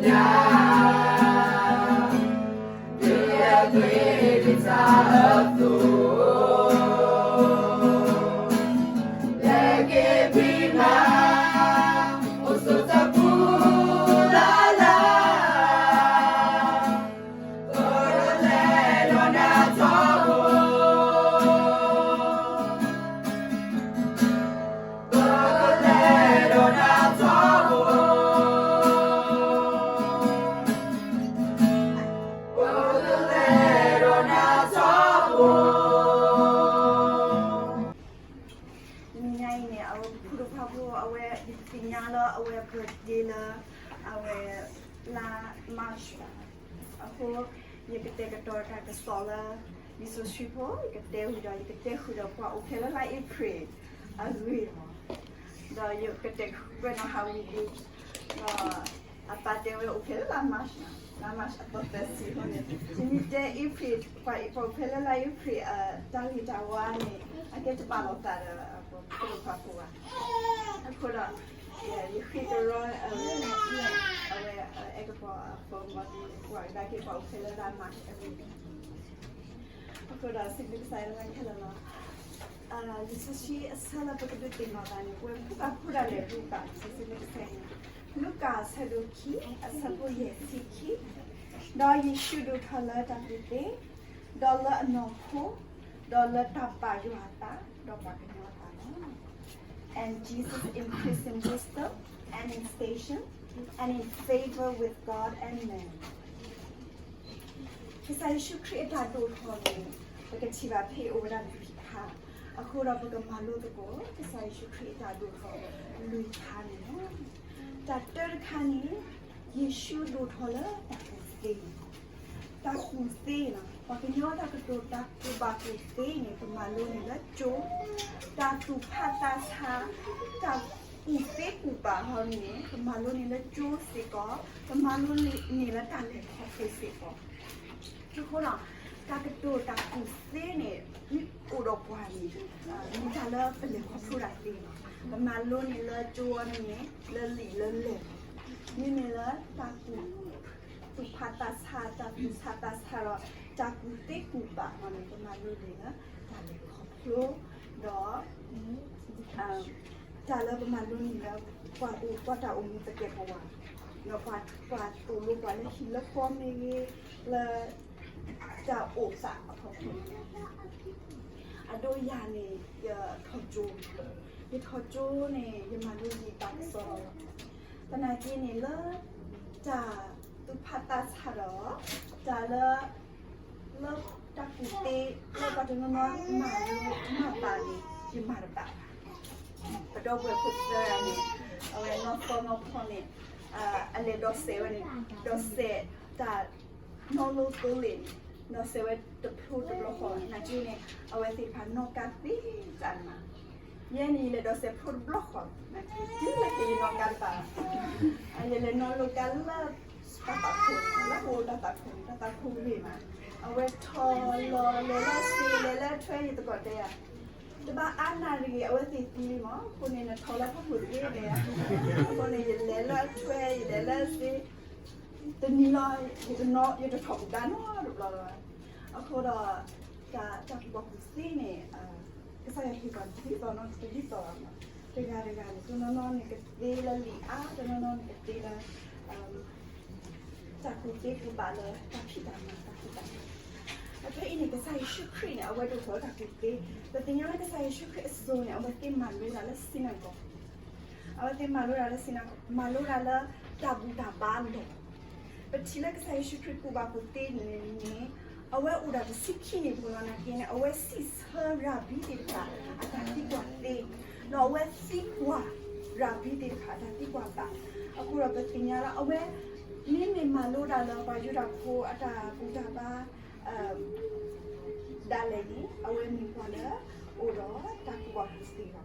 တနံၤညါအံၤန့ၣ် အဝဲဖိဒိၣ်ခွါဖိအဝဲ ယသ့ၣ်ညါလၢအဝဲ birthday လၢ အဝဲ လါ March ဘၣ်. အဃိ ယကတဲာ်ကတီၤတၢ်ကစီၣ်လၢ လံာ်စီဆှံဖိ ယကတဲဝံၤဒီး ယကတဲဃုာ်ဒီးပှၤအိၣ်ဖျဲၣ်လၢလါ April အဂ့ၢ်လီၤ. ဒီးယကတဲာ်ကွဲးနီၣ်ဟးဝံၤလံ ဒီးအပာ်တဲဝဲအိၣ်ဖျဲၣ်လၢလါ March နီၤ, လါ March အသီသၢဆံအဃိန့ၣ် ယမ့ၢ်တဲ April ပှၤအိၣ်ဖျဲၣ်လၢလါ April တၢ်ဂ့ၤတၢ်ဝါန့ၣ် အကဲတဘၣ်လိာ်သးဒီး ပှၤဖိဒိၣ်ခွါဖိဘၣ်. အဃိဒီး ယဃ့ကရီ အဝဲ အဲၣ်ကပီၤအဖိမီၤဒ် ကွၢ်ကဒါက့ၤပှၤအိၣ်ဖျဲၣ်လၢလါ March အဂ့ၢ် အဃိဒီးစံးဘျုးကစၢ်ယွၤခဲလၢာ်လီၤ. လံာ်စီဆှံအဆၢလၢပကဒုးသ့ၣ်နီၣ်သးန့ၣ် ပဝဲဖိသၣ်ဖိဒၣ်လဲာ် ရူၤကၣ် လံာ်စီဆှံလၢကစၢ်န့ၣ် လူၤကၣ်အဆၢဒိၣ်ခံ အဆၢဖိယဲၢ်ဆံခံ, ဒီးယ့ၣ်ၡူးဒိၣ်ထီၣ်လၢတၢ်ကူၣ်သ့, ဒီးလၢအနီၢ်ခိ, ဒီးလၢတၢ်ပာ်ယွၤအသး ဒီးပှၤကညီအသးလီၤ. And Jesus increased in wisdom and in stature and in favor with God and man. ကစၢ်ယ့ၣ်ၡူးခရံာ်အတၢ်ဒိၣ်ထီၣ်န့ၣ် ပကထံၣ်ဘၣ်ဖဲအံၤအိၣ်ဝဲဒၣ်လွံၢ်ခါ, အဃိဒီးပကမၤလိသကိး ကစၢ်ယ့ၣ်ၡူးခရံာ်အတၢ်ဒိၣ်ထီၣ်လွံၢ်ခါန့ၣ်လီၤ. တၢ်တၢတခါန့ၣ် ယ့ၣ်ၡူးဒိၣ်ထီၣ်လၢတၢ်ကူၣ်သ့, တၢ်ကူၣ်သ့လီၤ. ပှၤကညီတၢ်ကတိၤတၢ်ကူၣ်ဘၣ်ကူၣ်သ့န့ၣ် ပမၤလိန့ၢ်လၢကၠိ, တၢ်သူၣ်ဖးသးဆး, တၢ်ကူၣ်သ့ကူၣ်ဘၣ်ဟီန့ၣ် ပမၤလိန့ၢ်လၢကၠိစ့ၢ်ကီး, ပမၤလိန့ၢ်လၢတၢ်လဲၤခီဖျိစ့ၢ်ကီး. အဃိဒီး တၢ်ကတိၤတၢ်ကူၣ်သ့န့ၣ် မ့ၢ်အိၣ်ဒီးပှၤန့ၣ် မ့ၢ်တၢ်လၢပလဲၤခီဖျိတၢ်သ့လီၤ. ပမၤလိန့ၢ်လၢကၠိအီၤန့ၣ် လၢလံာ်လၢလဲၢ်, မ့မ့ၢ်လၢတၢ်ကူၣ် သူၣ်ဖးသးဆး တၢ်သူၣ်ဖးသးဆးဒီး တၢ်ကူၣ်သ့ကူၣ်ဘၣ်န့ၣ် ပမၤလိန့ၢ်လၢတၢ်လဲၤခီဖျိ ဒီး တၢ်လၢပမၤလိန့ၢ်လၢ ပှၤအိၣ် ပှၤတၢ်အိၣ်မူသကဲးပဝး, ဒီးပှၤ ပှၤသိၣ်လိပှၤလၢဟံၣ်လၢဃီမ့ၢ်ဂ့ၤ, လၢ တၢ်အိၣ်သးအဖီခိၣ်န့ၣ်, အဒိယၤန့ၣ် ယထီၣ်ကၠိ, ယထီၣ်ကၠိန့ၣ် ယမၤလိယံာ်တၢ်ကစီၣ်လီၤ. သနာ်က့န့ၣ်လၢ တၢ်သူၣ်ဖးသးဆးဒီး တၢ်လၢ လၢတၢ်ကူၣ်သ့ လၢပှၤတနီၤနီၤမၤလိမၤပာ်န့ၣ် ယမၤတဘၣ်ဘၣ်. ပဒီပုၢ်ဝဲၢ်ဖိသၢဂၤန့ၣ် အဝဲနီၢ်သီနီၢ်ဖီန့ၣ် အလဲၤဒိးစဲးဝဲန့ၣ် ဒိးစဲးတၢ်နီၣ်လိသိလ့ၣ်န့ၣ် ဒိးစဲးဝဲတဖျိတဘျီဃီဘၣ်. နာ်က့န့ၣ် အဝဲသ့ၣ်တဖၣ်နီၣ်ကါသ့တၢ်မး ယဲန့ၣ် ယလဲၤဒိးစဲးဖျိတဘျီဃီ, နာ်က့ တုၤလၢခဲအံၤယနီၣ်ကါတဘၣ်ဘၣ်. ယလဲၤနီၣ်လိကါလၢ တၢ်သးခိၣ်န့ၣ် လၢပအိၣ်တၢ်သးခိၣ်န့ၣ် တၢ်သးခိၣ်ဂ့ၤမး, အဝဲထီၣ်လီၤလဲၤလၢစ့ လဲၤလၢထွဲ ယသကိးတဲယၤ, တဘၣ်အါနၢ်တဂ့ၤ အဝဲသ့ၣ်သံလံမး, အဃိန့ၣ် နထီၣ်လၢဖးဖှိၣ်တဂ့ၤတဲယၤ, အဃိန့ၣ် ယလဲၤလၢထွဲ ယလဲၤလၢစ့ တနံၤလီၤ ယတနီၣ် ယတထီၣ်ကူၣ်ဒါနီတဘျီလီၤ. အဃိဒီး တၢ် တၢ်ကူၣ်ဘၣ်ကူၣ်သ့န့ၣ် ကစၢ်ယွၤဟ့ၣ်ပှၤတဒ်သိးနီတဒ်သိးဘၣ်မး, တဂၤတဂၤန့ၣ် တနီၤနီၤန့ၣ်ကသ့လၢလံာ်အါ, တနီၤနီၤန့ၣ်ကသ့လၢ တၢ်ကူၣ်သ့ကူၣ်ဘၣ်လၢတၢ်ဖံးတၢ်မၤတၢ်ဖံးတၢ်မၤ, အခဲအံၤန့ၣ် ကစၢ်ယ့ၣ်ၡူးခရံာ်န့ၣ် အဝဲဒိၣ်ထီၣ်လၢတၢ်ကူၣ်သ့, ပသ့ၣ်ညါလၢကစၢ်ယ့ၣ်ၡူးခရံာ်အစိၤန့ၣ် အဝဲသ့ၣ်မၤလိတၢ်လၢ synagogue အဝဲသ့ၣ်မၤလိတၢ်လၢ synagogue မၤလိတၢ်လၢတၢ်ဘူၣ်တၢ်ဘါအလီၢ်, ပထံၣ်လၢကစၢ်ယ့ၣ်ၡူးခရံာ်ကူၣ်ဘၣ်ကူၣ်သ့န့ၣ် အဝဲအိၣ်ဒီးတဆံခံနံၣ်ဖိလီၤ. နာ်က့န့ၣ် အဝဲစံးဆၢရၤဘံသ့ၣ်တဖၣ်အတၢ်သံကွၢ်သ့, ဒီးအဝဲသံကွၢ်ရၤဘံသ့ၣ်တဖၣ်အတၢ်သံကွၢ်ဘၣ်. အဃိဒီးပသ့ၣ်ညါလၢအဝဲ မ့မ့ၢ်မၤလိတၢ်လၢပှၤယူဒၤဖိအတၢ်ဘူၣ်တၢ်ဘါ ဒၣ်လဲာ်န့ၣ် အဝဲမ့ၢ်ပှၤလၢအိၣ်ဒီးတၢ်ကူၣ်ဘၣ်ကူၣ်သ့လီၤ.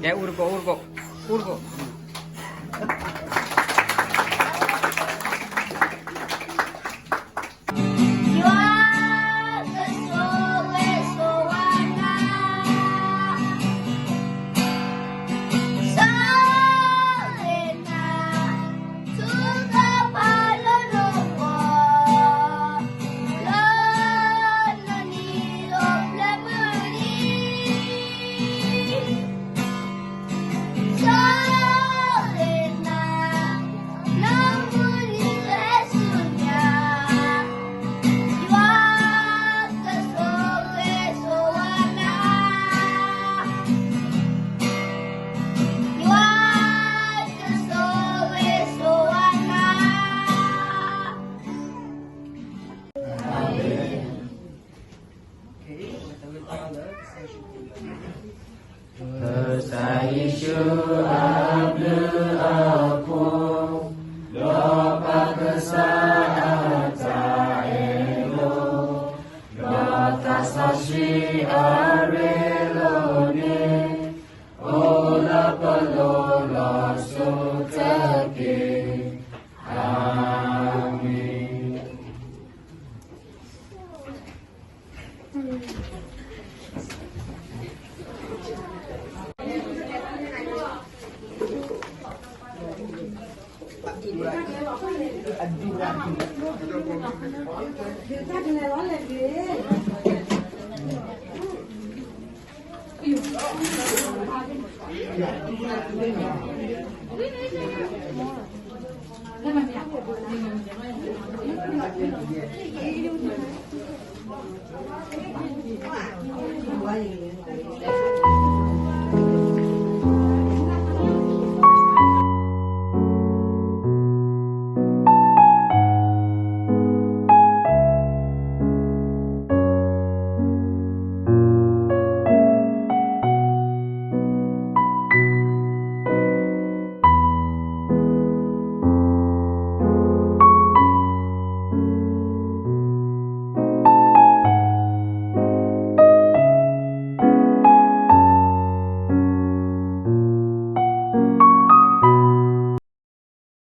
ကဲ အိၣ်တကိး အိၣ်တကိး အိၣ်တကိး. ကစၢ်ယ့ၣ်ၡူးအဘျုးအဖှိၣ်, ဒီးပၢ်ကစၢ်အတၢ်အဲၣ်လိာ်, ဒီးသးစီဆှံအရ့လိာ်န့ၣ်, အိၣ်လၢပလိၤလီၤစိၤတက့ၢ်. အၤမ့ၣ်.